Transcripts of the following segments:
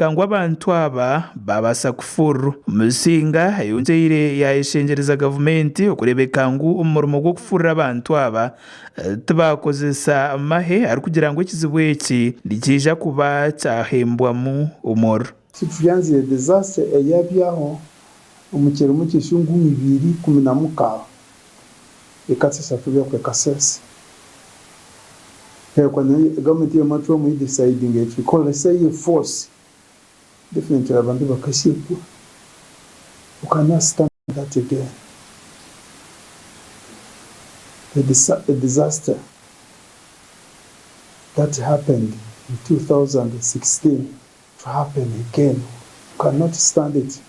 kureebeka ngu abantu aba baabaasa kufurirwa. Musinga ayongyeire yaayeshengyereza gavumenti okureebeka ngu omu murimo gw'okufurira abantu aba tibaakozesa mahe arikugira ngu ekizibu eki nikiija kuba kyahembwamu omuriro. Tituryanzire disaster eyabyaho omu kyeremo ky'eshungu 2016 ekasesa tubya kwe Kasese. Hekwa nayo government yamacwamu e decidinga eti kozesa eyo force definitely abantu bakasyekwa we cannot stand that again. A disaster that happened in 2016 to happen again we cannot stand it.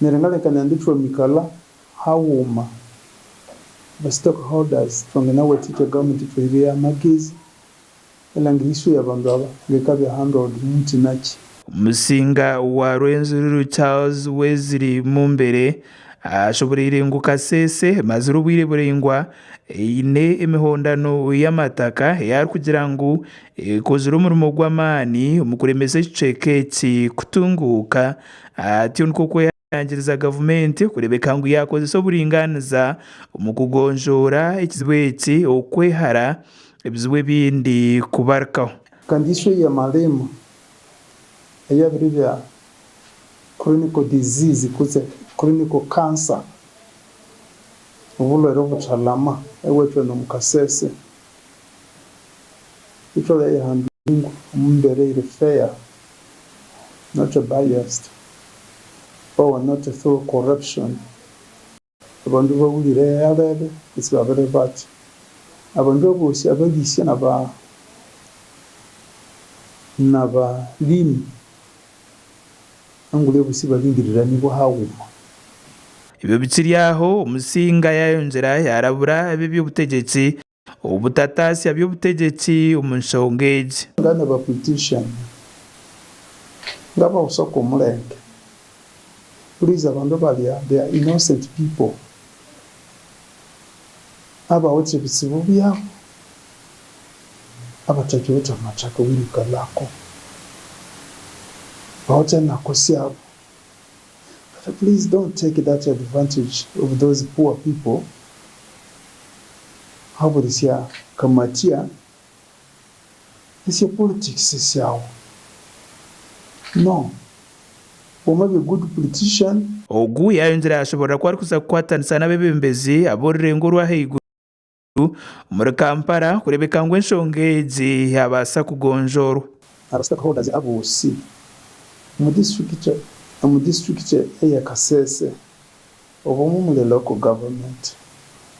Neryo ngaleka nditwamikala hawuma ba stakeholders twanganawathikya government ithwahirye amagezi elangira issue yabandu aba ngekabya handled mumutinaki. Omusinga wa Rwenzururu Charles Wesley Mumbere ashoboreire ngu Kasese emazire obwire buraingwa eine emihondano y'amataka ei arikugira ngu ekozire omurimo gw'amaani omu kuremesa ekicweka eki kutunguuka atyo nikwo kwehanangiriza gavumenti kureebeka ngu yaakozesa oburingaaniza omu kugonjoora ekizibu eki okwehara ebizibu ebindi kubarukaho. Kandi issue ya malema eyabire bya chronical disease kutse chronical cancer obulwere obuthalama ewethu enu omu Kasese ithwalya ehandlingwa omu mbera eyiri fair not biased or not through corruption. Abandu bawulire eyalebe esi babere bati, Abandu abosi abalisya naba nabalimi angule bosi balingiriranibwa haghuma. Ebyo bikiri aho, Omusinga yaayongyera yaarabura ab'eby'obutegyeki obutataasya by'obutegyeki omu nshonga egi. Ngana ba politician ngabawusoka omulenge please abandu balya they are innocent people abawithe ebitsibu byabu abathakiwithe amathaka awerikalako bawithe enaku syabu but please don't take that advantage of those poor people habulesya kamatia esya politics syawu no wamabya good politician. Ogu yayongyera yashoborora ku arikuza kukwatanisa n'abebembezi ab'orurengo orw'ahaiguru omuri Kampala kureebeka ngu enshonga egi yabaasa kugonjoorwa. Aba stakeholders aboosi omu disiturikiti omu disiturikiti eya Kasese obwo mumuri local government,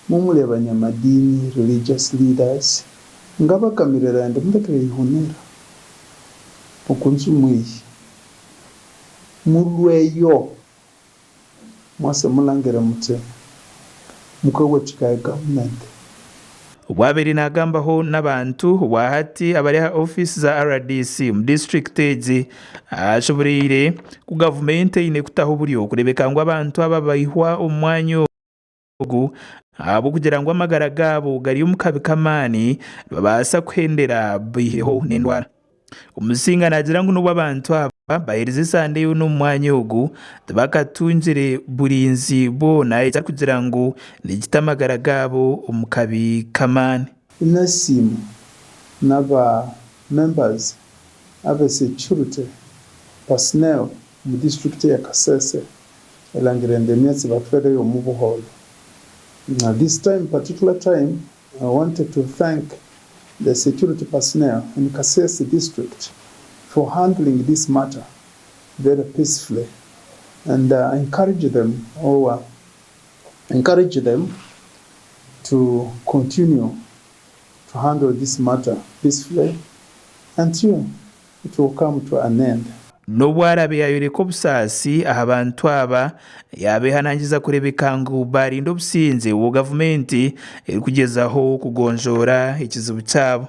mumuri abanyamadiini, religious leaders, ngabagamirira ndi mulekere ihunira oku nju mwihi mulweyo mwase mulangire muti mukwewatika government. Obu abaire naagambaho n'abantu obwahati abari aha ofiisi za rdc omu disiturikiti egi, ashoboreire ku gavumenti eine kutaho oburyo kureebeka ngu abantu aba baihwa omu mwanya ogu ahabw'okugira ngu amagara gaabo gari omu kabi k'amaani nibabaasa kuhendera baihireho n'endwara. Omusinga naagira ngu n'obu abantu aba baheerize esande yoona omu mwanya ogu, tibakatungire burinzi bwona eki arikugira ngu nikita amagara gaabo omu kabi k'amaani. Nasiima n'aba members abe security personnel omu district eya Kasese elangire ngu emyatsi batwereyo omu buhoro. This time particular time I wanted to thank the security personnel in Kasese district for handling this matter very peacefully and encourage them or encourage them to continue to handle this matter peacefully until it will come to an end. N'obu araabe yaayoreka obusaasi aha bantu aba, yaabehanangiza kureebeka ngu baarinda obusingye obu gavumenti erikugyezaho kugonjoora ekizibu kyabo.